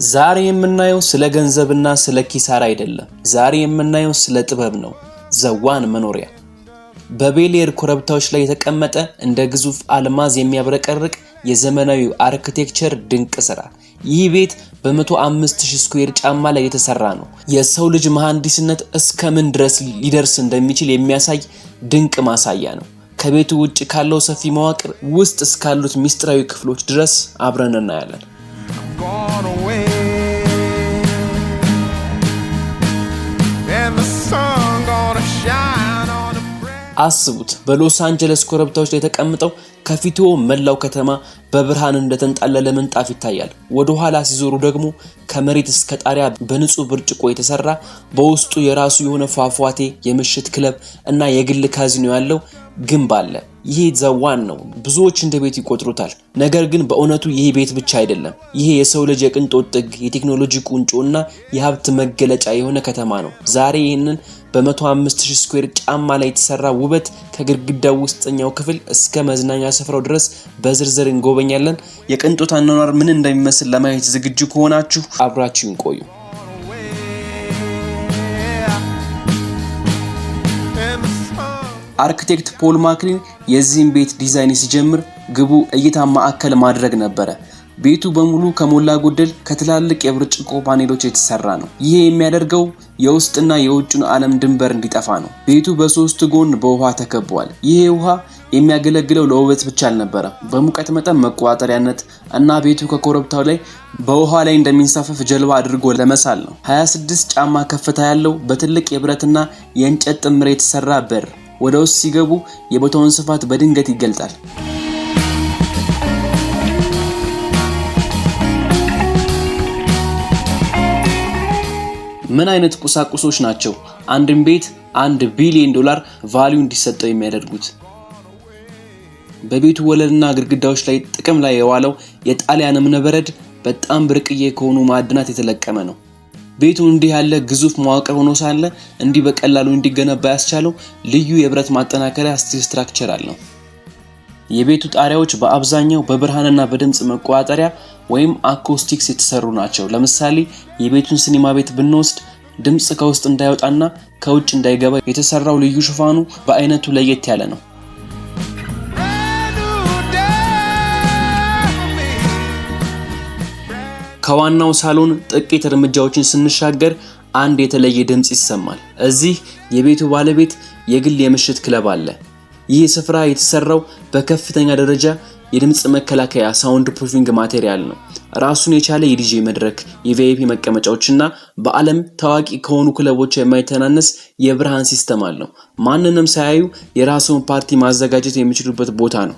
ዛሬ የምናየው ስለ ገንዘብና ስለ ኪሳራ አይደለም። ዛሬ የምናየው ስለ ጥበብ ነው። The One መኖሪያ በቤሌር ኮረብታዎች ላይ የተቀመጠ፣ እንደ ግዙፍ አልማዝ የሚያብረቀርቅ የዘመናዊ architecture ድንቅ ስራ። ይህ ቤት በ105,000 square ጫማ ላይ የተሰራ ነው። የሰው ልጅ መሐንዲስነት እስከ ምን ድረስ ሊደርስ እንደሚችል የሚያሳይ ድንቅ ማሳያ ነው። ከቤቱ ውጭ ካለው ሰፊ መዋቅር ውስጥ እስካሉት ሚስጥራዊ ክፍሎች ድረስ አብረን እናያለን። Gone away. And the sun gonna shine on the brand አስቡት፣ በሎስ አንጀለስ ኮረብታዎች ላይ ተቀምጠው ከፊትዎ መላው ከተማ በብርሃን እንደተንጣለለ ምንጣፍ ይታያል። ወደ ኋላ ሲዞሩ ደግሞ ከመሬት እስከ ጣሪያ በንጹህ ብርጭቆ የተሰራ፣ በውስጡ የራሱ የሆነ ፏፏቴ፣ የምሽት ክለብ እና የግል ካዚኖ ያለው ግንብ አለ። ይሄ The One ነው። ብዙዎች እንደ ቤት ይቆጥሩታል። ነገር ግን በእውነቱ ይሄ ቤት ብቻ አይደለም። ይሄ የሰው ልጅ የቅንጦት ጥግ፣ የቴክኖሎጂ ቁንጮ እና የሀብት መገለጫ የሆነ ከተማ ነው። ዛሬ ይህንን በ105,000 square ጫማ ላይ የተሰራ ውበት ከግድግዳው ውስጠኛው ክፍል እስከ መዝናኛ ስፍራው ድረስ በዝርዝር እንጎበኛለን። የቅንጦት አኗኗር ምን እንደሚመስል ለማየት ዝግጁ ከሆናችሁ አብራችሁን ቆዩ። Away. And the sun አርክቴክት ፖል ማክሊን የዚህን ቤት ዲዛይን ሲጀምር ግቡ እይታ ማዕከል ማድረግ ነበረ። ቤቱ በሙሉ ከሞላ ጎደል ከትላልቅ የብርጭቆ ፓኔሎች የተሰራ ነው። ይሄ የሚያደርገው የውስጥና የውጭን ዓለም ድንበር እንዲጠፋ ነው። ቤቱ በሶስት ጎን በውሃ ተከቧል። ይሄ ውሃ የሚያገለግለው ለውበት ብቻ አልነበረም። በሙቀት መጠን መቆጣጠሪያነት እና ቤቱ ከኮረብታው ላይ በውሃ ላይ እንደሚንሳፈፍ ጀልባ አድርጎ ለመሳል ነው። 26 ጫማ ከፍታ ያለው በትልቅ የብረትና የእንጨት ጥምር የተሰራ በር ወደ ውስጥ ሲገቡ የቦታውን ስፋት በድንገት ይገልጣል። ምን አይነት ቁሳቁሶች ናቸው አንድን ቤት 1 ቢሊዮን ዶላር value እንዲሰጠው የሚያደርጉት? በቤቱ ወለልና ግድግዳዎች ላይ ጥቅም ላይ የዋለው የጣሊያን እብነበረድ በጣም ብርቅዬ ከሆኑ ማዕድናት የተለቀመ ነው። ቤቱ እንዲህ ያለ ግዙፍ መዋቅር ሆኖ ሳለ እንዲህ በቀላሉ እንዲገነባ ያስቻለው ልዩ የብረት ማጠናከሪያ steel structure አለው። የቤቱ ጣሪያዎች በአብዛኛው በብርሃንና በድምፅ መቆጣጠሪያ ወይም acoustics የተሰሩ ናቸው። ለምሳሌ የቤቱን ሲኒማ ቤት ብንወስድ ድምፅ ከውስጥ እንዳይወጣና ከውጭ እንዳይገባ የተሰራው ልዩ ሽፋኑ በአይነቱ ለየት ያለ ነው። Brand new day for me. ከዋናው ሳሎን ጥቂት እርምጃዎችን ስንሻገር አንድ የተለየ ድምፅ ይሰማል። እዚህ የቤቱ ባለቤት የግል የምሽት ክለብ አለ። ይህ ስፍራ የተሰራው በከፍተኛ ደረጃ የድምፅ መከላከያ sound proofing material ነው። ራሱን የቻለ የዲጄ መድረክ፣ የ VIP መቀመጫዎች እና በዓለም ታዋቂ ከሆኑ ክለቦች የማይተናነስ የብርሃን system አለው። ማንንም ሳያዩ የራስዎን ፓርቲ ማዘጋጀት የሚችሉበት ቦታ ነው።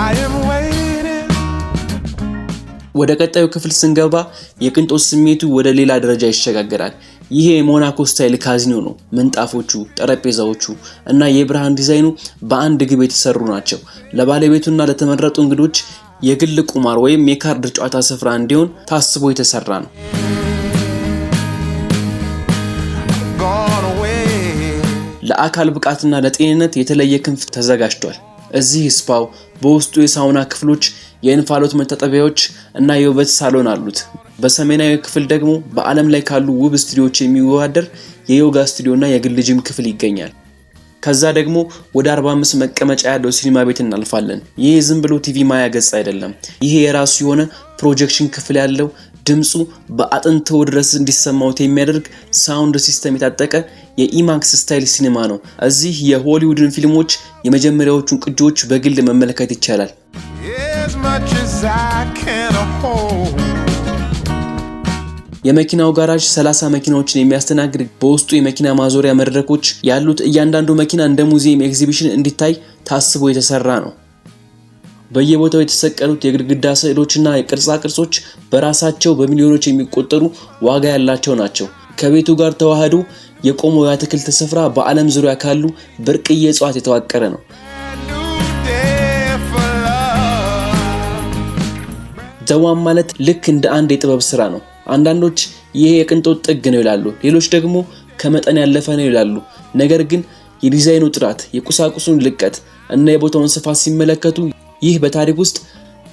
I am waiting. ወደ ቀጣዩ ክፍል ስንገባ የቅንጦት ስሜቱ ወደ ሌላ ደረጃ ይሸጋገራል። ይሄ የሞናኮ style ካዚኖ ነው። ምንጣፎቹ፣ ጠረጴዛዎቹ እና የብርሃን ዲዛይኑ በአንድ ግብ የተሰሩ ናቸው። ለባለቤቱና ለተመረጡ እንግዶች የግል ቁማር ወይም የካርድ ጨዋታ ስፍራ እንዲሆን ታስቦ የተሰራ ነው። Gone away. ለአካል ብቃትና ለጤንነት የተለየ ክንፍ ተዘጋጅቷል። እዚህ spa ው በውስጡ የሳውና ክፍሎች፣ የእንፋሎት መታጠቢያዎች እና የውበት ሳሎን አሉት። በሰሜናዊ ክፍል ደግሞ በዓለም ላይ ካሉ ውብ ስቱዲዮዎች የሚወዳደር የዮጋ ስቱዲዮ እና የግል ጂም ክፍል ይገኛል። ከዛ ደግሞ ወደ 45 መቀመጫ ያለው ሲኒማ ቤት እናልፋለን። ይህ ዝም ብሎ ቲቪ ማያ ገጽ አይደለም። ይሄ የራሱ የሆነ projection ክፍል ያለው፣ ድምፁ በአጥንትዎ ድረስ እንዲሰማዎት የሚያደርግ sound system የታጠቀ የ IMAX style ሲኒማ ነው። እዚህ የሆሊውድን ፊልሞች የመጀመሪያዎቹን ቅጂዎች በግል መመልከት ይቻላል። As much as I can hold. የመኪናው ጋራዥ 30 መኪናዎችን የሚያስተናግድ፣ በውስጡ የመኪና ማዞሪያ መድረኮች ያሉት፣ እያንዳንዱ መኪና እንደ ሙዚየም ኤግዚቢሽን እንዲታይ ታስቦ የተሰራ ነው። በየቦታው የተሰቀሉት የግድግዳ ስዕሎችና የቅርጻ ቅርጾች በራሳቸው በሚሊዮኖች የሚቆጠሩ ዋጋ ያላቸው ናቸው። ከቤቱ ጋር ተዋህዶ የቆመው የአትክልት ስፍራ በዓለም ዙሪያ ካሉ ብርቅዬ እጽዋት የተዋቀረ ነው። Brand new day for love. The One ማለት ልክ እንደ አንድ የጥበብ ስራ ነው። አንዳንዶች ይሄ የቅንጦት ጥግ ነው ይላሉ፣ ሌሎች ደግሞ ከመጠን ያለፈ ነው ይላሉ። ነገር ግን የዲዛይኑ ጥራት፣ የቁሳቁሱን ልቀት እና የቦታውን ስፋት ሲመለከቱ ይህ በታሪክ ውስጥ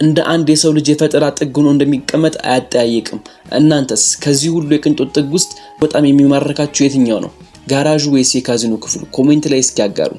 እንደ አንድ የሰው ልጅ የፈጠራ ጥግ ሆኖ እንደሚቀመጥ አያጠያይቅም። እናንተስ ከዚህ ሁሉ የቅንጦት ጥግ ውስጥ በጣም የሚማርካችሁ የትኛው ነው? ጋራዡ ወይስ የካዚኖ ክፍሉ? Comment ላይ እስኪ ያጋሩ።